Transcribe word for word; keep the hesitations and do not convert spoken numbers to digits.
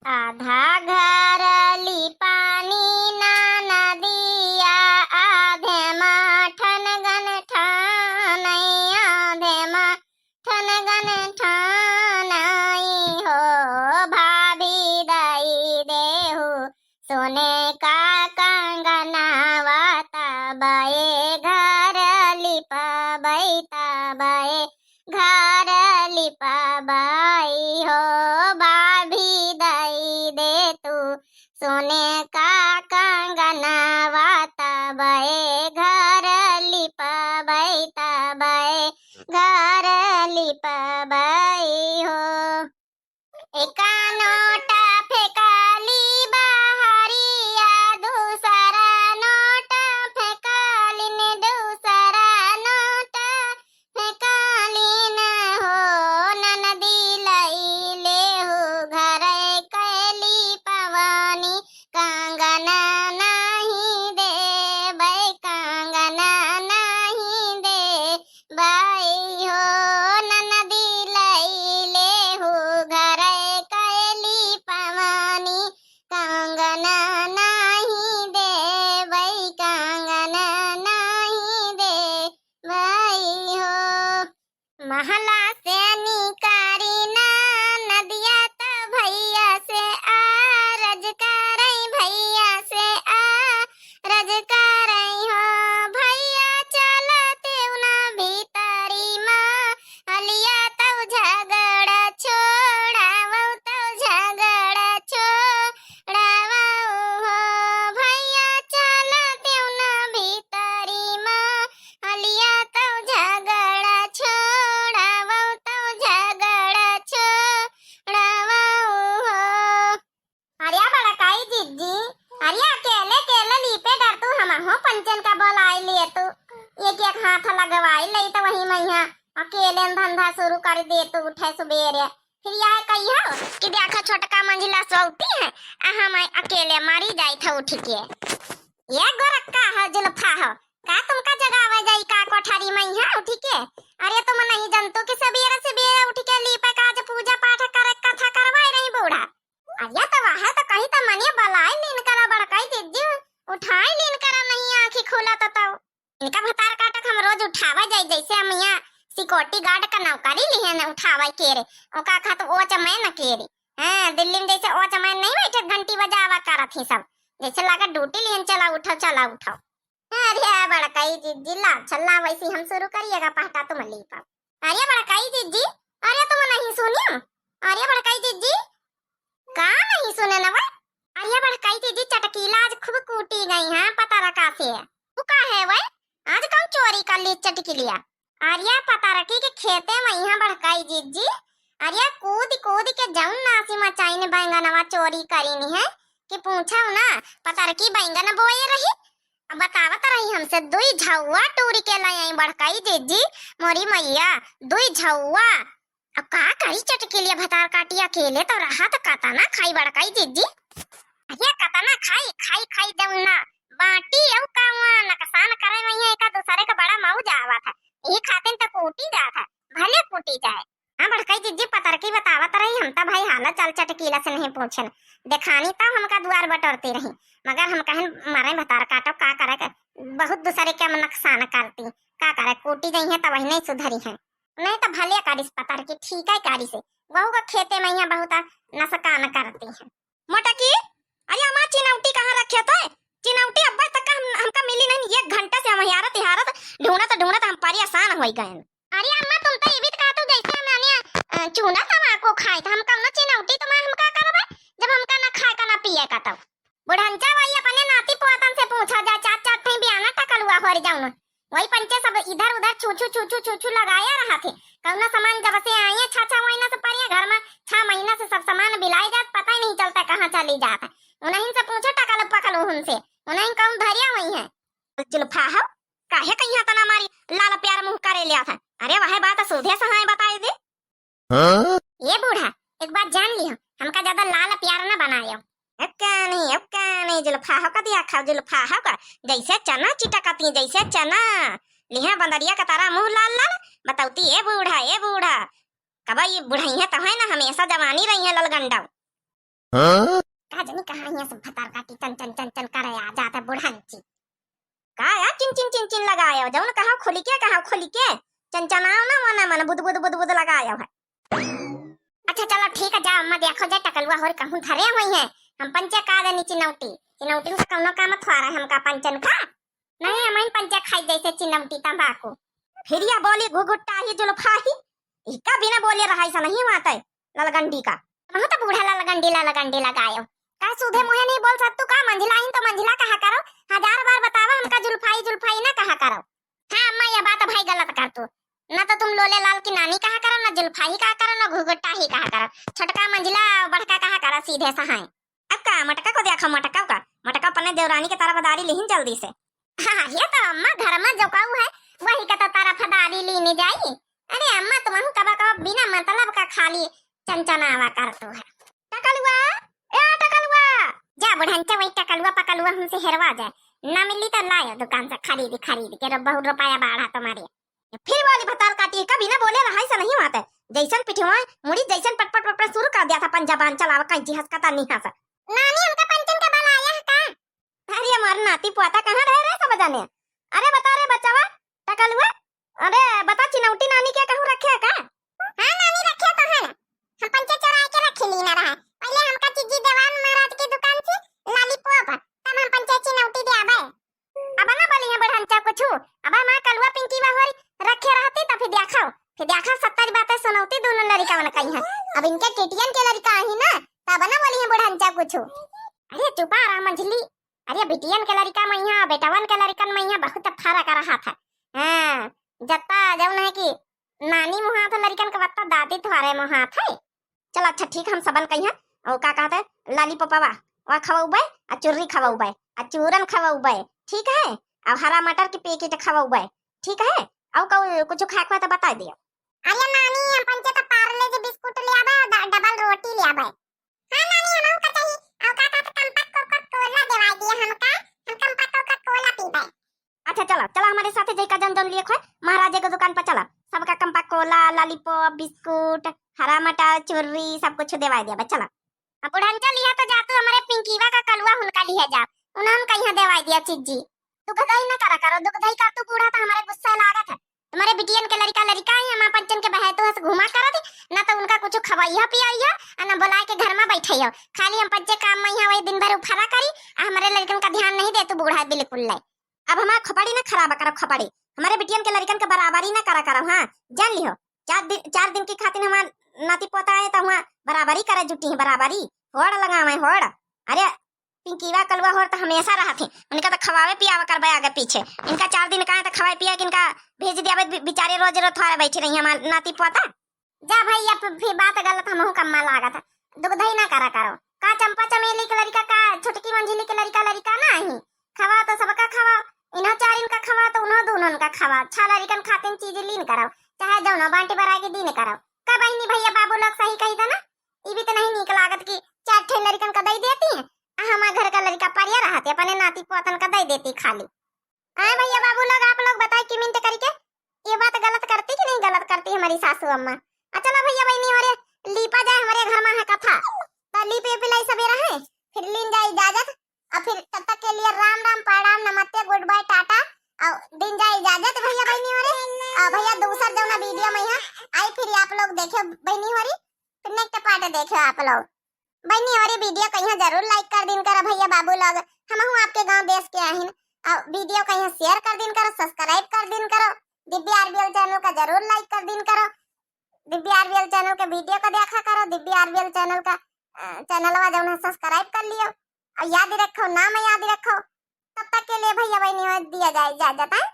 आधा घर लिपानी ना नदिया, आधे मा ठनगन ठानई, आधे मा ठनगन ठानई हो। भाभी दई देहु सोने का कंगनवा, तबे घर लिपबई, तबे घर लिपबई हो। भाभी दई दे तू सोने का कंगनवा, तबे घर लिपबई, तबे घर लिपबई हो। एका नोट फेंकाली बहरिया, दूसरा नोट फेंकाली ने, दूसरा नोट फेंकाली न हो। ननदी लई लेहु घर कैली पवानी, कंगन नाही देबै, कंगन नाही देबै हो। ननदी लई लेहु घर कैली पवानी, कंगन नाही देबै, कंगन नाही देबै हो। महला से निकारी ना नदिया, त भैया से आरज करई, भैया से आरज करई हो। भैया चलते उना भीतरी मा हलिया तौ झगड़ा छोड़ावौ, तौ झगड़ा छोड़ावौ हो। भैया चलते उना भीतरी मा हलिया तौ झगड़ा छोड़ावौ, तौ झगड़ा छोड़ावौ हो। अरे बड़काई जिज्जी, अरे अकेले अकेले लीपे डर तू, हमहू पंचन का बोलाई लिए तू। एक एक हाथ लगवाई लई त वही मैया अकेले धंधा शुरू कर दे तू उठे सुबेरे। फिर यह कहियो कि देखा छोटका मंझिला सोती है, आ हम अकेले मरी जाई था उठ के। ये गोरक्का हो जुल्फा हो, का तुमका जगावे जाई का कोठारी में यहाँ उठ के? अरे तुम नहीं जनतू कि सबेरे सबेरे उठ के लीपे का आज पूजा पाठ करे कथा करवाए रही बूढ़ा। अरे तो वह तो कही तो मने बलाई लीन करा बड़काई जिज्जी, उठाई लीन करा नहीं आँखी खोला तो, तो। इनका भतार काटक हम रोज उठावा जाई, जैसे हम यहाँ सिक्योरिटी गार्ड का नौकरी लिहे न उठावा के रे, ओका खात ओच मैं न के रे। हाँ, दिल्ली में जैसे ओच मैं नहीं बैठे घंटी बजावा करत ही सब, जैसे लागत ड्यूटी लिहन चला उठाओ, चला उठाओ। अरे बड़काई जिज्जी, ला छल्ला वैसी हम शुरू करिएगा पहटा तुम लीपा। अरे बड़काई जिज्जी, अरे तुम नहीं सुनियो? अरे बड़काई जिज्जी, का नहीं सुने न वे? अरे बड़काई जिज्जी, चटकीला आज खूब कूटी गई हैं पतरका से। तू का है वे? आज कौन चोरी कर ली चटकीलिया? अरे पतरकी के खेते में यहाँ बड़काई जिज्जी, अरे कूद कूद के जौन नासी मचाइन बैंगनवा चोरी करीन है कि पूछो ना, पतरकी बैंगन बोए रही। अब बतावत रही हमसे, दुई झौआ टूरी के लाई आई बड़काई जिज्जी, मोरी मैया, दुई झौआ। अब का करी चटकीलिया भतार काटी अकेले तो रहा तो कतना खाई बड़काई जिज्जी। अरे कतना खाई, खाई, खाई जौन ना बाटी अउ कौआ नकसान करे में एका दूसरे का बड़ा मौज आवत है। यही खातिर तो कूटी जात है, भले कूटी जाए। हाँ बड़काई जिज्जी पतरकी बतावत रही, हम तो भाई हालत चाल चटकीला से नहीं पूछन। देखानी तब हमका दुआर बटोरती रही, मगर हम कहन मरे भतार काटो का करे के, बहुत दूसरे के हम नकसान करती, का करे कूटी गई है तो वही नहीं सुधरी है। नहीं तो भले कारिस पतरकी, ठीक है कारिस, वहू का खेते में यहाँ बहुत नसकान करती है। मोटकी, अरे अम्मा चिनौटी कहाँ रखे तो? चिनौटी अब्बा तक हम, हमका मिली नहीं, एक घंटा से हम हियारत हियारत ढूंढत ढूंढत हम परेशान हो गए। अरे अम्मा तुम तो इवित का तू जैसे हम अनिया, अ, चूना तमाकू खाए तो हम कौनो चिनौटी तुम्हारे हम का करबे जब हमका ना खाए का ना पिए का तो। बुढ़ंचा वही अपने नाती पोतन से पूछा जा, चार चार ठे बियाना टकलुआ हो जाऊन। वही पंचे सब इधर उधर छू छू छू छू छू छू लगाया रहा थे। कौना सामान जब से आए छा छा महीना से पड़िया घर में, छह महीना से सब सामान बिलाए जात, पता ही नहीं चलता कहाँ चली जात है। उन्हीं से पूछो टकल पकल उनसे, उन्हीं कौन धरिया हुई है। जुल्फा हो, काहे कहीं तना मारी लाल प्यार मुँह करे लिया था? अरे वह बात सोधे सहाय बताए दे। हाँ? ये बूढ़ा, एक बात जान लियो, हमका ज्यादा लाल प्यार ना बनायो। अब का नहीं, अब का नहीं, जुल्फा हो का दिया खाओ, जुल्फा हो का। जैसे चना चिटकती, जैसे चना। लिहा बंदरिया का तारा मुँह लाल लाल, बतौती, "ए बूढ़ा, ए बूढ़ा।" कबा ये बुढ़ई है तो है ना, हमेशा जवानी रही है ललगंडा। हाँ? का जनी कहाँ हियाँ से भतार काटी चन चन चन चन करे आ जात है बुढ़ंची। का या चिन चिन चिन चिन लगायो, जौन कहाँ खोली के, कहाँ खोली के, चन चन आओ ना, मना मन बुद बुद बुद बुद लगायो है। अच्छा चलो ठीक है, जाओ अम्मा देखो जाए टकलुआ होर कहूँ धरे हुई है, हम पंचे का देनी चिनौटी, चिनौटी का कौनो काम थोड़ा है हमका पंचन का। नहीं, हम पंचे खाई जैसे चिनौटी तंबाकू। फिर या बोली घुघुट्टा ही जुल्फा ही, इका बिना बोले रहा ऐसा नहीं हुआ तय ललगंडी का। महू तो बूढ़ा ललगंडी ललगंडी लगायो। का सूधे मुँहे नहीं बोल सकतू का? मंझिला ही तो मंझिला कहा करो, हजार बार बतावा हमका जुल्फाई जुल्फाई ना कहा करो। हाँ अम्मा, ये बात भाई गलत कर तू, ना तो तुम लोले लाल की नानी कहा करो, ना जुल्फाई कहा करो, ना घुघुट्टा ही कहा करो। छोटका मंझिला बड़का कहा करो सीधे सहाय। अब का मटका को देखा, मटका का, मटका अपने देवरानी के तरफ दारी लिहिन जल्दी से। हाँ, ये तो अम्मा घर में जो कहू है, वही का तो तरफ दारी लीने जाई। अरे अम्मा, तुम कबा कबा बिना मतलब का खाली चंचनावा कर तू है। टकलुआ, ए टकलुआ, जा बुढ़ंचा वही टकलुआ पकलुआ हमसे हेरवा जाए, ना मिली तो लायो दुकान से खरीद खरीद के, रो बहुत रुपया बाढ़ा तुम्हारे। फिर वाली भतार काटी है, कभी ना बोले रहा ऐसा नहीं हुआ था। जैसन पिठवा मुड़ी जैसन पटपट पटपट शुरू कर दिया था, अपन जबान चलावा कैंची हंसका ता नहीं हंसा। नानी हमका पंचन का बल आया है का? अरे हमार नाती पोता कहाँ रहे रे सब जाने? अरे बता रे बच्चावा, टकलुआ, अरे बता चिनौटी नानी के कहूँ रखे है का? हाँ नानी रखे तो है, हम पंचे चोराए के रखे ली ना रहा। पहले हमका चिज्जी देवान महाराज की दुकान से लालीपॉप, तब हम पंचे चिनौटी दे आवे। अब ना बोली है बुढ़ंचा कुछु, अब हमार कलुआ पिंकी बा होई रखे रहती तो फिर देखाओ, फिर देखा सत्तर बातें सुनौती दोनों लड़िका मन कही है। अब इनके टिटियन के लड़िका आई ना, तब ना बोली है बुढ़ंचा कुछु। अरे चुपा रहा मंझली, अरे बिटियन के लड़िका मैया, बेटवन के लड़िकन मैया बहुत फर्क रहा था। हाँ, जत्ता जौन है कि नानी मुहात है लड़िकन के, बत्ता दादी तुम्हारे मुहात है। चल अच्छा ठीक, हम सबन कहिया, और का कहते, लाली पपावा, वह खवाउबे, आ चुर्री खवाउबे, आ चूरन खवाउबे, ठीक है, और हरा मटर की पैकेट खवाउबे, ठीक है, और कहू कुछ खाए के तो बता दियो। अरे नानी, हम पंचे तो पार्ले जी बिस्कुट ले आबे और ड-, डबल रोटी ले आबे। हाँ नानी, हम का चाहिए, और का कहते, कंपा कोका कोला देवा दिया हमका, हम कंपा कोका कोला पीबे। अच्छा चला, चला हमारे साथे जइका जौन जौन लिए खोए, महाराजे के दुकान पर चला, सबका कंपा कोला, लालीपॉप, बिस्कुट, हरा मटर, चुर्री, सब कुछ देवाई दिया बा, चला। अब बुढ़ंचा लिया तो जा तू हमारे पिंकीवा का कलुआ हुनका लिहे जा, उन्हन कहिया देवाई दिया चिज्जी। दुख दही न करा करो, दुख दही कर तू बूढ़ा तो हमारे गुस्सा लागत है। तुम्हारे बिटियन के लड़िका लड़िका ही हमारे पंचन के बहतू हंस घुमा करत, ना तो उनका कुछ खवाइया पियाइया, आ ना बुलाए के घर में बैठैया। खाली हम पंचे काम में यहाँ वही दिन भर उफरा करी, आ हमारे लड़िकन का ध्यान नहीं दे तू बूढ़ा बिल्कुल ले। अब हमार खोपड़ी ना खराब करो, खोपड़ी। हमारे बिटियन के लड़िकन के बराबरी ना करा करो, हाँ, जान लिहो। चार दिन, चार दिन की खातिर हमार नाती पोता आए तो हुआ बराबरी करे जुटी है, बराबरी। होड़ लगावे, होड़। अरे, पिंकीवा कलुआ होड़ तो हमेशा रहत है। उनका तो खवावे पियावे करबे आगे पीछे। इनका चार दिन का है तो खवाए पिया के इनका भेज दिया, बे-, बेचारे रोज रोज थोड़ा बैठी रही हमार नाती पोता। जा भैया, फि-, फिर बात गलत हमहू कम्मा लागत है। दुख दही ना करा करो। का चंपा चमेली के लड़िका, का छोटकी मंझली के लड़िका, लड़िका ना ही। खवाओ तो सबका खवाओ, इन्हों चारिन का खवाओ तो उन्हों दूनों का खवाओ। छह लड़िकन खातिन चीज लीन करो, चाहे जौनो बांटी बराई के दीन करो। का बहिनी भैया बाबू लोग सही कही था ना? ई भी तो नहीं नीक लागत कि चार ठे लड़िकन का दई देती हैं, आ हमार घर का लड़िका परिया रहत है, अपने नाती पोतन का दई देती खाली। आए भैया बाबू लोग, आप लोग बताए comment करके, ये बात गलत करती कि नहीं गलत करती हमारी सासू अम्मा? आ चलो भैया बहनी, हमारे लीपा जाए, हमारे घर में है कथा, तो लीपे पिलाई सबेरा है, फिर लीन जाए इजाजत, और फिर तब तक के लिए राम राम, प्रणाम, नमस्ते, good bye, टाटा, और दिन जाए इजाजत भैया बहनी हमारे। और भैया दूसर जौना video में यहाँ आई, फिर आप लोग देखे बहनी हमारी, फिर next part देखे आप लोग। बहनी, हमारी video कहिया जरूर like कर दिन करो भैया बाबू लोग, हमहू आपके गांव देश के आहिन। और video कहिया share कर दिन करो, subscribe कर दिन करो, दिव्या आरबीएल channel का जरूर like कर दिन करो, दिव्या आरबीएल channel के video का देखा करो, दिव्या आरबीएल channel का, अ, channelवा जौन है subscribe कर लियो और याद रखो, नाम याद रखो। तब तक के लिए भैया बहनी हो दिया जाए इजाजत, हैं?